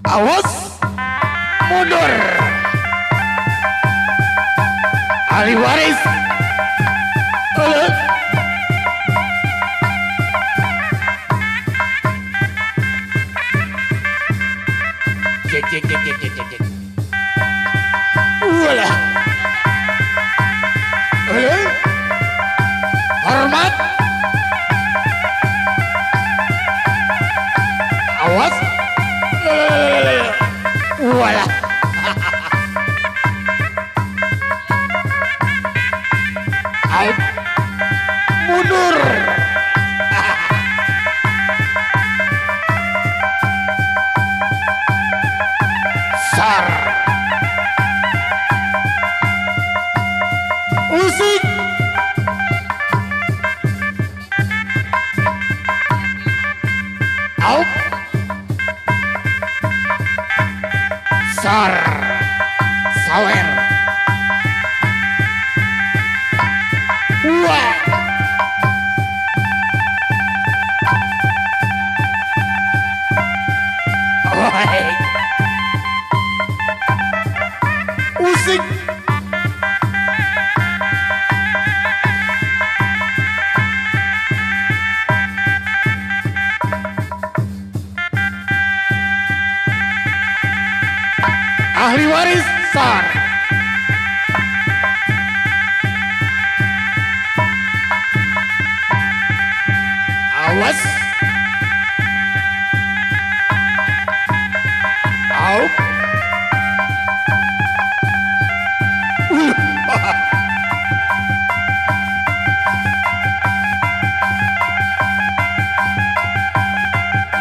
Awas. Mundur. Ahli waris. Cek cek cek cek cek cek. Walah. Hormat. Awas. Walah. Out. Mundur. Sar. Usik. Out. Sar. Sawer. Wah. Usik. Ahli waris sar. Awas. Au.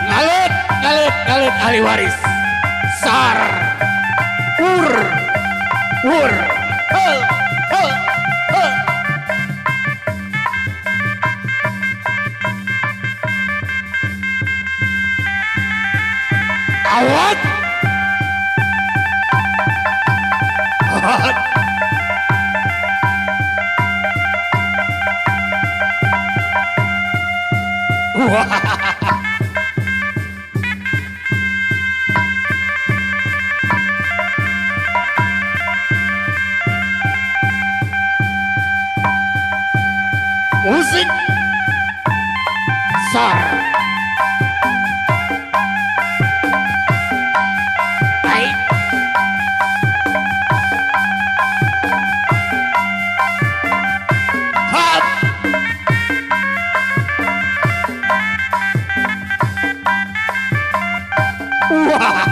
Ngalet, ngalet, ngalet ahli waris. Sar. Ur. Ur. Hel, hel, hel. Awat. Awat. Wah. Musik. Sar. Hai. Hap. Wah.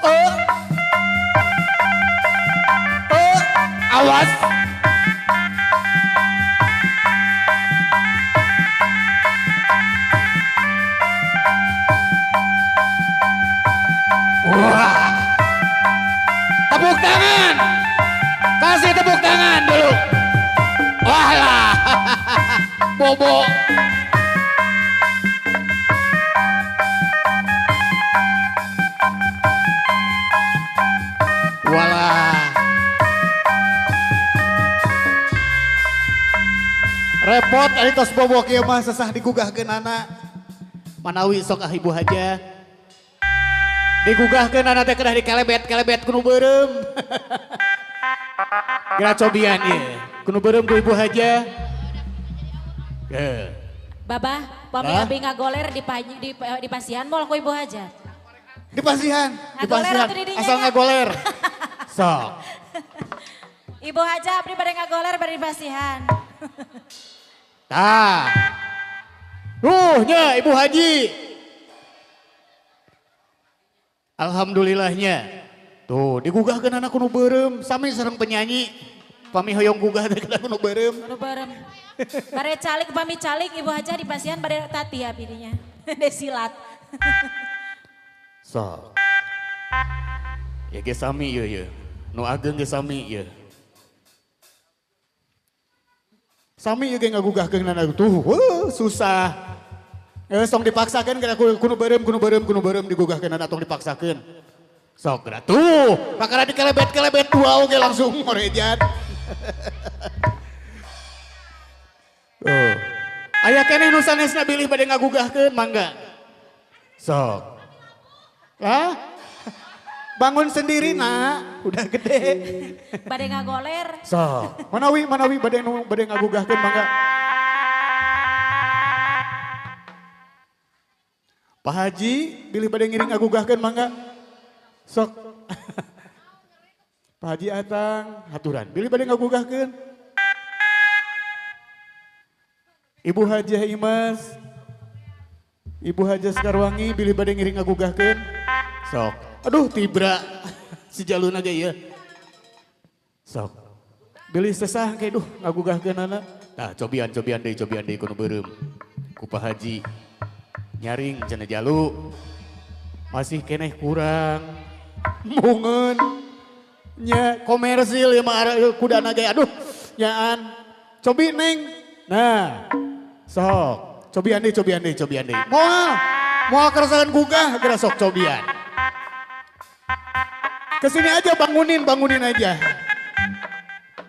Oh. Oh, awas. Wah. Tepuk tangan. Kasih tepuk tangan dulu. Wah lah. Bobo. Walah. Repot ari tos bobo kieu mah sesah digugahkeunana. Manawi sok ah Ibu Haja. Digugahkeunana teh kedah dikelebet-kelebet ku nu beureum. Geura cobian ieu. Ku nu beureum ku Ibu Haja. Babah, pami abi ngagoler di pasihan moal ku Ibu Haja. Di pasihan, di pasihan. Asal ngagoler. Sok. Ibu Haja abdi bade ngagoler bade di pasihan. Tah. Nya Ibu Haji. Alhamdulillahnya. Tuh, digugahkeun anak ku nu beureum sami sareng penyanyi. Pami hoyong gugah teh ku nu beureum. Ku nu beureum. Bare calik pami calik Ibu Haja di pasihan bare tati abdi dinya. Desilat. Sok. Ya ge sami ieu ye. Nu ageng ge sami ieu. Sami ieu ge ngagugahkeunana tuh, susah. Tong dipaksakeun kana ku nu beureum, ku nu beureum, ku nu beureum digugahkeunana tong dipaksakeun. Sok geura tuh, pakara dikelebet-kelebet dua oge langsung ngorejat. Tuh. Aya keneh nu sanesna bilih bade ngagugahkeun mangga. Sok. Hah? Bangun sendiri nak, udah gede. Bade ngagoler. Sok. Manawi manawi bade nu bade ngagugahkeun mangga. Pak Haji bilih bade ngiring ngagugahkeun mangga. Sok. Pak Haji Atang haturan bilih bade ngagugahkeun. Ibu Hajah Imas, Ibu Hajah Sekarwangi bilih bade ngiring ngagugahkeun. Sok. Aduh tibra si jaluna ge ieu. Sok. Bilih sesah ke duh ngagugahkeunana. Tah cobian cobian deui ku nu beureum. Ku Pak Haji. Nyaring cenah jalu. Masih keneh kurang. Mungeun. Nya komersil ieu mah kudana ge aduh nyaan. Cobi Neng. Nah. Sok. Cobian deui cobian deui cobian deui. Moal. Moal keresahan gugah geura sok cobian. Kesini aja bangunin, bangunin aja.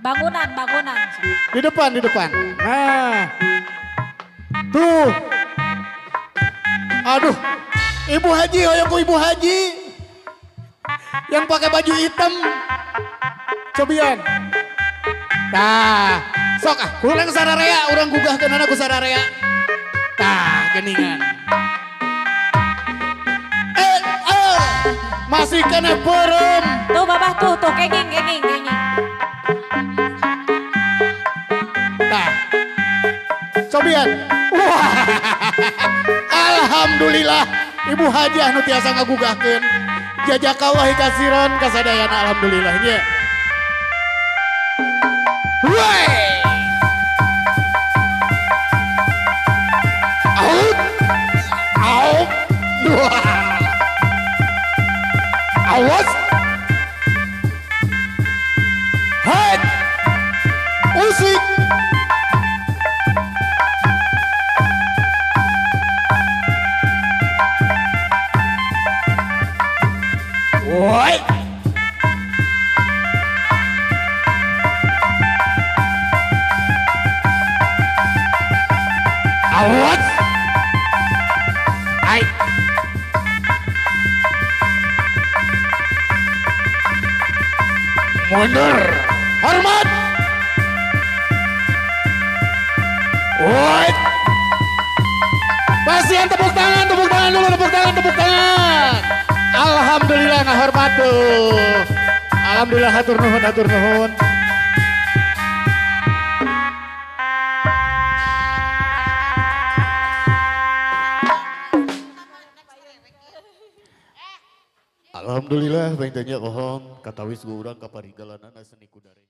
Bangunan, bangunan. Di depan, di depan. Nah. Tuh. Aduh. Ibu Haji, hoyong ku Ibu Haji. Yang pakai baju hitam. Cobian. Tah. Sok ah, urang sararea, urang gugahkeunana ku sararea. Tah, geningan. Masih kena beureum. Tuh babah tuh, tuh kenging, kenging, kenging. Tah. Cobian. Wah. Alhamdulillah Ibu Hajah nu tiasa ngagugahkeun. Jazakallahu kasiran kasadayana alhamdulillah nya. Woi. Out. Out. Dua. Awas. Head. Usik. Woi. Awas. Hai. Mundur. Hormat. Woi. Pasien tepuk tangan dulu, tepuk tangan, tepuk tangan. Alhamdulillah ngahormat tuh. Alhamdulillah hatur nuhun, hatur nuhun. Alhamdulillah bentenya bohong katawis urang kaparigalanana seni kudare.